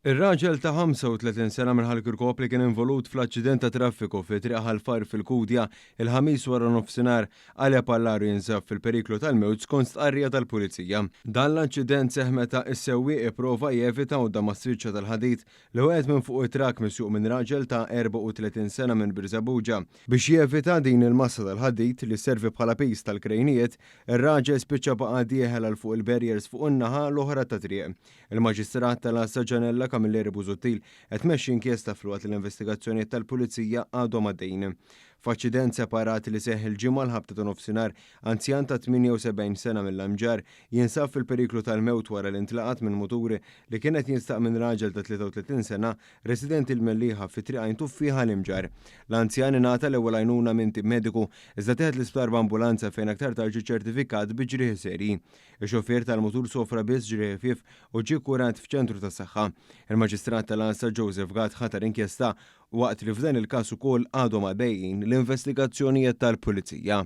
Ir-raġel ta' 35 sena minn Ħal Kirkop li kien involut fl-aċċident ta' traffiku fi Triq Ħal Far fil-Kudja il-Ħamis wara nofsinhar qaleb għall-agħar u jinsab fil-periklu tal-mewt skont stqarrija tal-Pulizija. Dan l-aċċident seħħ meta s-sewwieq ipprova jevita għodda massiċċa tal-ħadid li waqgħet minn fuq it-trakk misjuq minn raġel ta' 34 sena minn Birżebbuġa. Biex jevita din il-massa tal-ħadid li sservi bħala piż tal-krejnijiet, ir-raġel spiċċa baqa' dieħel għal fuq il-barriers fuq in-naħa l-oħra tat-triq. Il-Maġistrat tal-Għassa Gianella Camilleri Busuttil qed tmexxi inkjesta filwaqt li l-investigazzjonijiet tal-Pulizija għadhom għaddejjin. F'aċċident separat li seħħ il-Ġimgħa l-ħabta ta' nofsinhar, anzjan ta' 78 sena mill-Amġar jinsab fil-periklu tal-mewt wara li ntlaqat minn mutur li kien qed jinstaq minn raġel ta' 33 sena residenti l-Mellieħa fi Triq Għajn Tuffieħa l-Imġarr. L-anzjan ingħata l-ewwel għajnuna minn tim mediku iżda ttieħed l-isptar b'ambulanza fejn aktar tard ġie ċertifikat bi ġrieħi serji. Ix-xufier tal-mutur sofra biss ġrieħi ħfief u ġie kkurat f'ċentru tas-saħħa. Il-Maġistrat tal-Għassa Joseph Gatt ħatar inkjesta waqt li f'dan il-każ ukoll għadhom għaddejjin l-investigazzjonijiet tal-Pulizija.